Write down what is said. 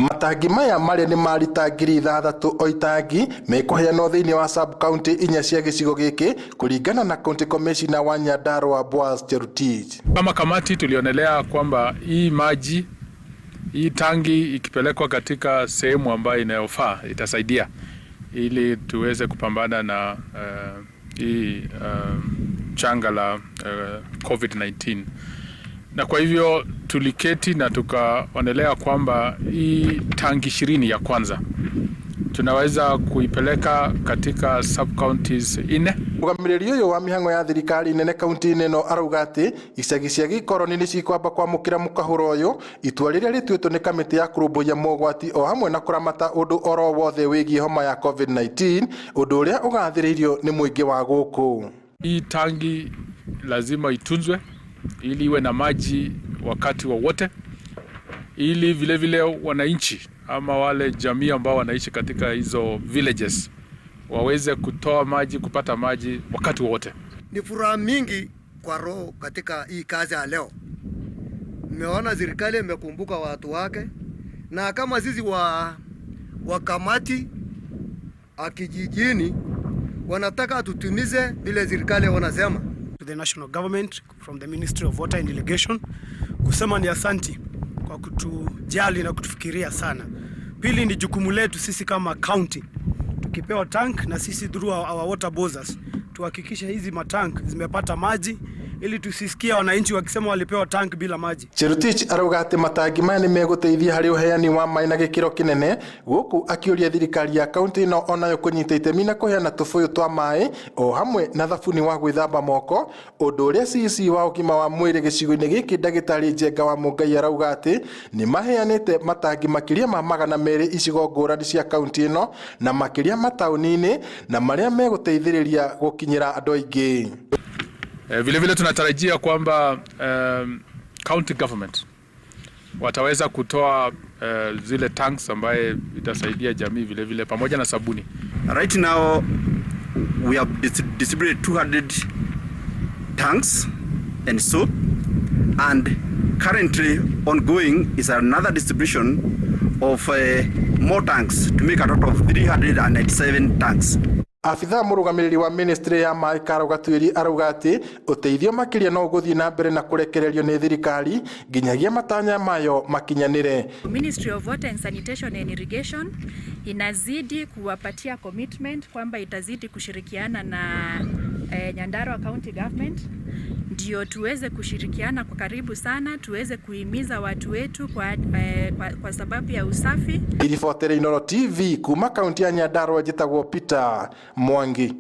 Matangi maya marĩa nĩ ma rita 6,000 o itangi mekũheanwo thĩinĩ wa sub county inya cia gĩcigo gĩkĩ kũringana na County Commissioner wa Nyandarua Boaz Cherutich. Kama kamati tulionelea kwamba hii maji, hii tangi ikipelekwa katika sehemu ambayo inayofaa itasaidia ili tuweze kupambana na hii changa la COVID-19, na kwa hivyo tuliketi na tukaonelea kwamba hii tangi 20 ya kwanza tunaweza kuipeleka katika sub counties nne. Mũrũgamĩrĩri ũyũ wa mĩhang'o ya thirikari nene kaunti-inĩ ĩno arauga atĩ icagi cia Gĩkoroni nĩ cikwamba kwamũkĩra mũkahũro ũyũ, itua rĩrĩa rĩtuĩtwo nĩ kamĩtĩ ya kũrũmbũiya mogwati o hamwe na kũramata ũndũ oro wothe wĩgiĩ homa ya COVID-19, ũndũ ũrĩa ũgathĩrĩirio nĩ mũingĩ wa gũkũ. Hii tangi lazima itunzwe ili iwe na maji wakati wowote wa, ili vile vile wananchi ama wale jamii ambao wanaishi katika hizo villages waweze kutoa maji, kupata maji wakati wowote. Ni furaha mingi kwa roho katika hii kazi ya leo. Mmeona serikali imekumbuka watu wake, na kama sisi wa kamati akijijini wanataka tutimize vile serikali wanasema. To the national government from the Ministry of Water and Irrigation kusema ni asanti kwa kutujali na kutufikiria sana. Pili ni jukumu letu sisi kama county, tukipewa tank na sisi through our water bowsers tuhakikishe hizi matank zimepata maji ili tusisikie wananchi wakisema walipewa tank bila maji. Cherutich arauga atĩ matangi maya nĩ megũteithia harĩ ũheani wa maĩ na gĩkĩro kĩnene, gũkũ akĩũria thirikari ya kaunti ĩno onayo kũnyita itemi na kũheana tũbũyũ twa maĩ o hamwe na thabuni wa gwĩthamba moko, ũndũ ũrĩa CEC wa ũgima wa mwĩrĩ gĩcigo-inĩ gĩkĩ ndagĩtarĩ Njenga wa Mũngai arauga atĩ nĩ maheanĩte matangi makĩria ma 200 icigo ngũrani cia kaunti ĩno na makĩria mataũni-inĩ na marĩa megũteithĩrĩria gũkinyĩra andũ aingĩ. Vile vile tunatarajia kwamba county government wataweza kutoa zile tanks ambaye itasaidia jamii vile vile pamoja na sabuni. Right now we have distributed 200 tanks and soap, and currently ongoing is another distribution of more tanks to make a total of 397 tanks. Abithaa mũrũgamĩrĩri wa ministry ya maĩ Karũ Gatuĩri arauga atĩ ũteithio makĩria no ũgũthiĩ na mbere na kũrekererio nĩ thirikari nginyagia matanya mayo makinyanĩre. Ministry of Water and Sanitation and Irrigation inazidi kuwapatia commitment kwamba itazidi kushirikiana na Nyandarua County Government ndio tuweze kushirikiana kwa karibu sana, tuweze kuhimiza watu wetu kwa sababu ya usafi. Iribotera Inooro TV kuma kaunti ya Nyandarua njĩtagwo Peter Mwangi.